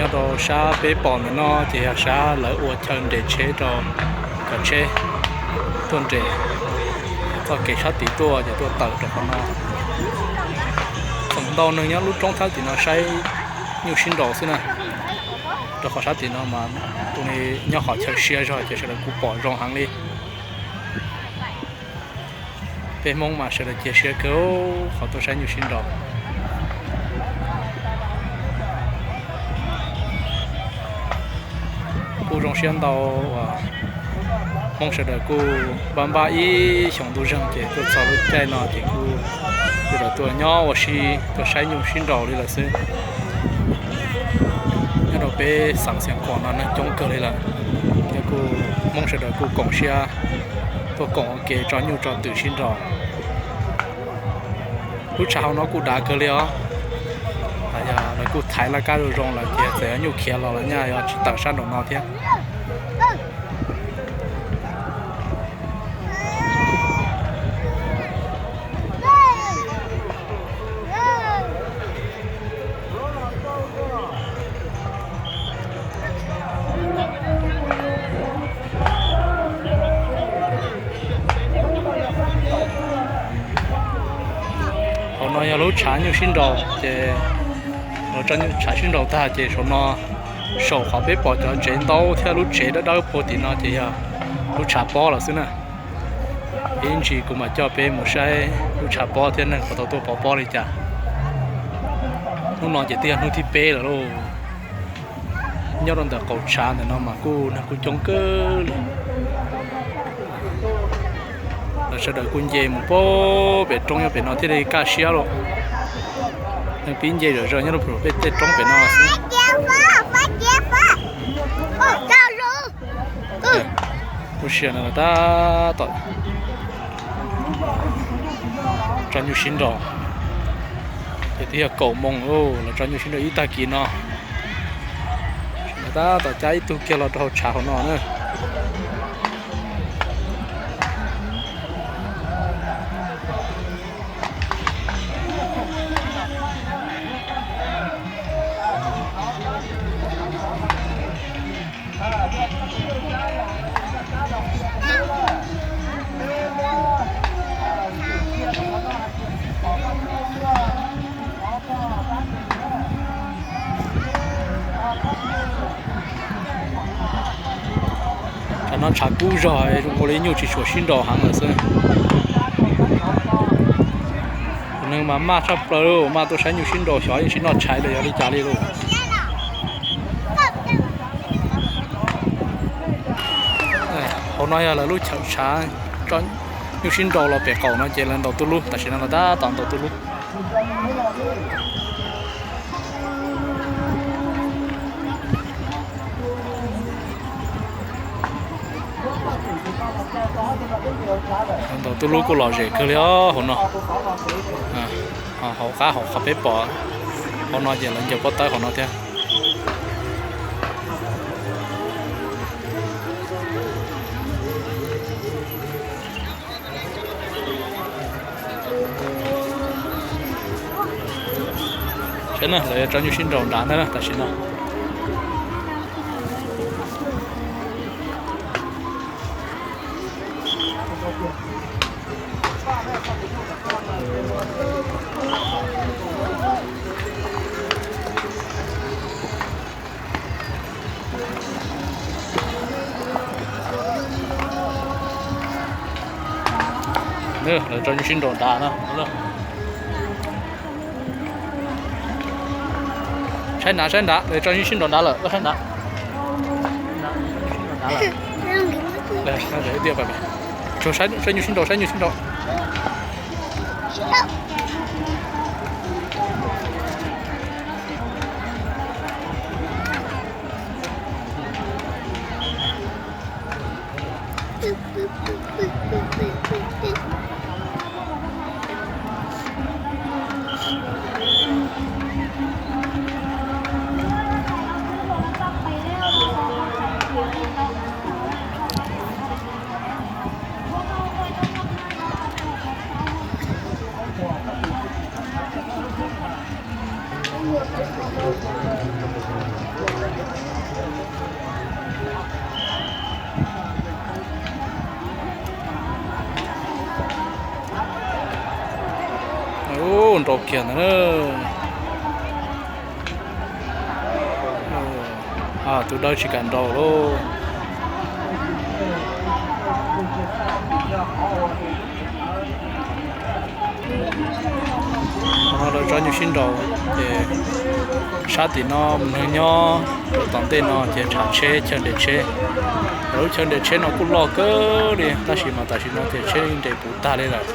Nyob rau sab peb pom ntawm no ces yog sab lawv ua chaw nres tsheb rau cov tsheb tuaj nres txoj kev sab tid tuaj ces tuaj tawm rau qhov no. Tseem ntau neeg nyob lub roob thawb tim no saib nyuj sib nraus xwb na, rau qhov sab tim no mas ua li nyob qhov chaw siab zog ces sawv daws kuj pom zoo heev li. Peb Hmoob mas sawv daws cia siab kawg qhov tuaj saib nyuj sib nraus. Kuj zoo siab ntau uas Hmoob sawv daws kuj npaj npaj ib xyoos ntuj zeeg ces tuaj txog lub caij no ces kuj sawv daws tuaj nyob ua si tuaj saib nyuj sib nraus li lawm xwb. Nyob rau peb xeev Xiav Khuam no neeg coob kawg li lawm, thiab kuj Hmoob sawv daws kuj koom siab tuaj koom ua ke tso nyuj tso twm sib nraus. Lub tshav hauv no kuj dav kawg li os. Yog lawv kuj thaiv laj kab zoo zoo lawm ces txawm yuav nyuj khiav los los nyaj yuav tsis tawm sab nraum no thiab. Hauv no yog lub tshav nyuj sib nraus ces lawv tso nyuj tshav sib nraus tag ces saum no, saum qhov peb pom cov tsev ntaub thiab lub tsev dawb dawb puag tim no ces yog lub tshav pob lawm xwb na. Ib ntsis kuv mam coj peb mus saib lub tshav pob thiab neeg puas tau tuaj pov pob li cas. Hnub no ces twb yog hnub thib peb lawm lauj. Nyob rau ntawm qaum tshav ntawm no mas kuj neeg kuj coob kawg li. Lawv sawv daws kuj nce mus puag pem roob nyob pem no thiaj li kaj siab lauj. Neeg pib nce zom zaws nyob rau pem tej roob pem no xwb. Lub sij hawm no lawv tab tom tso nyuj sib nraus, ces twb yog kaum moos lauj, lawv tso nyuj sib nraus ib tag kis no. Lawv tab tom cab ib tug kiag los rau hauv tshav hauv no na. Tshav no tshav kub zog, zoo nkaus li nyuj tsis tshua sib nraus heev lawm xwb. Tus neeg mas maj tshaj plaws lauj, maj tuaj saib nyuj sib nraus xyov yeej tsis noj tshais los yog li cas li lauj. Hauv no yog lawv lub chaw tshav, nyuj sib nraus los pem qaum no ces lawv ntaus tuj lub, tam sim no lawv tab tom ntaus tuj lub. Ntaus tuj lub kuj lom zem kawg li os hauv no. Hauv qab hauv qhov peb pom hauv no ces lawv ncaws pob tawb hauv no thiab. Saib na, lawv yuav tso nyuj sib nraus nrad ntag tam sim no. Lawv tso nyuj sib nraus nrad no. Saib nrad, saib nrad, lawv tso nyuj sib nraus nrad lawm, koj saib nrad. Saib nyuj sib nraus, saib nyuj sib nraus. Nrau kiag ntawd na. Tus dawb tsis kam nrau lauj. Qhov no lawv tsob nyuj sib nraus ces sab tim no mus neeg nyob, rau tom ntej no ces tshav tsheb chaw nres tsheb. Lub chaw nres tsheb no kuj loj kawg li tab sis mas tam sim no ces tsheb nres puv tag li lawm.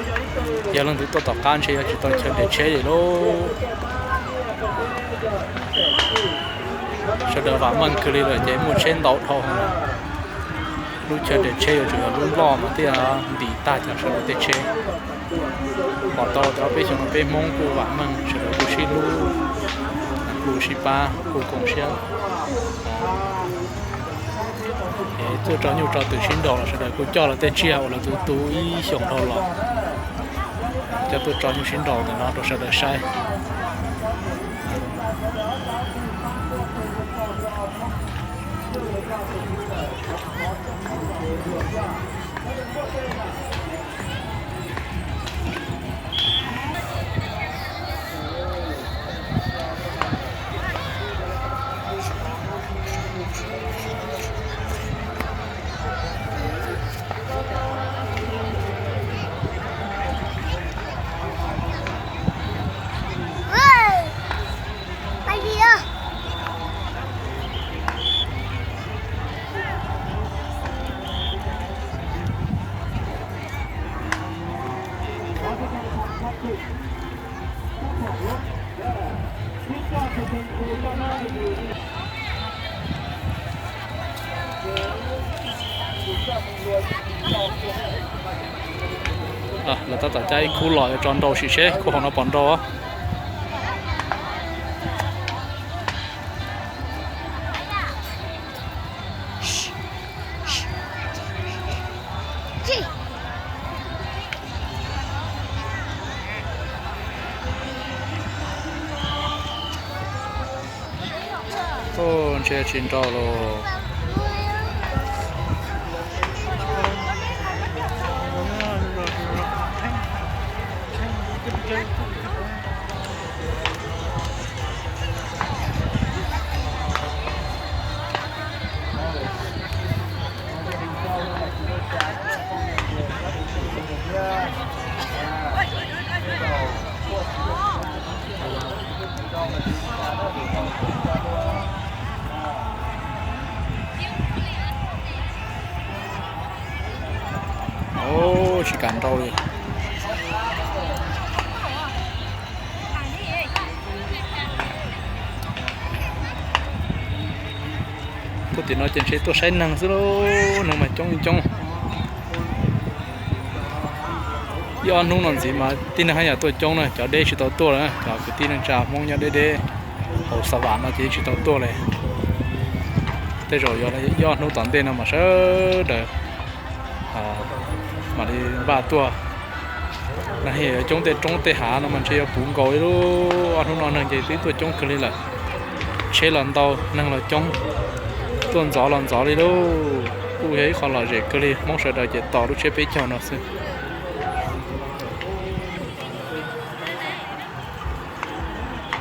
Yog leej twg tuaj tom qab ntshe yuav tsis tau chaw nres tsheb li lauj. Sawv daws vam meej kawg li lawm ces muaj tsheb ntau dhau heev lawm. Lub chaw nres tsheb yuav tsum yog lub loj mas thiaj ntim tag cov sawv daws tej tsheb. Pom tau tias peb xyoo no peb Hmoob kuj vam meej, sawv daws kuj sib hlub, kuj sib pab, kuj koom siab. Es tuaj tso nyuj tso twm sib nraus los sawv daws kuj coj lawv tej tsiaj uas lawv tu tu ib xyoos dhau los, coj tuaj tso nyuj sib nraus ntawm no rau sawv daws saib. Lawv tab tom cab ib khub los yuav tso nrau sim seb khub hauv no puas nrau. Ntshe tsis nrau los. Tsis kam nrau li. Tuaj tim no ces ntshe tuaj saib neeg xwb lauj, neeg mas coob li coob. Ib ob hnub no ntxiv mas tib neeg haj yam tuaj coob na, cov deb tsis tau tuaj lawm, cov kwv tij neej tsa Hmoob nyob deb deb hauv Xa Vam no ces tsis tau tuaj li. Tej zaum yog ib ob hnub tom ntej no mas sawv daws mam li npaj tuaj. Neeg yuav coob tej roob tej hav no mas ntshe yuav puv nkaus li lauj. Ob hnub no neeg ces twb tuaj coob kawg li lawm. Tsheb los ntau, neeg los coob, tuaj ntxov los ntxov li lauj. Kuj yog ib qho lom zem kawg li, Hmoob sawv daws ces tos lub tsiab peb caug no xwb.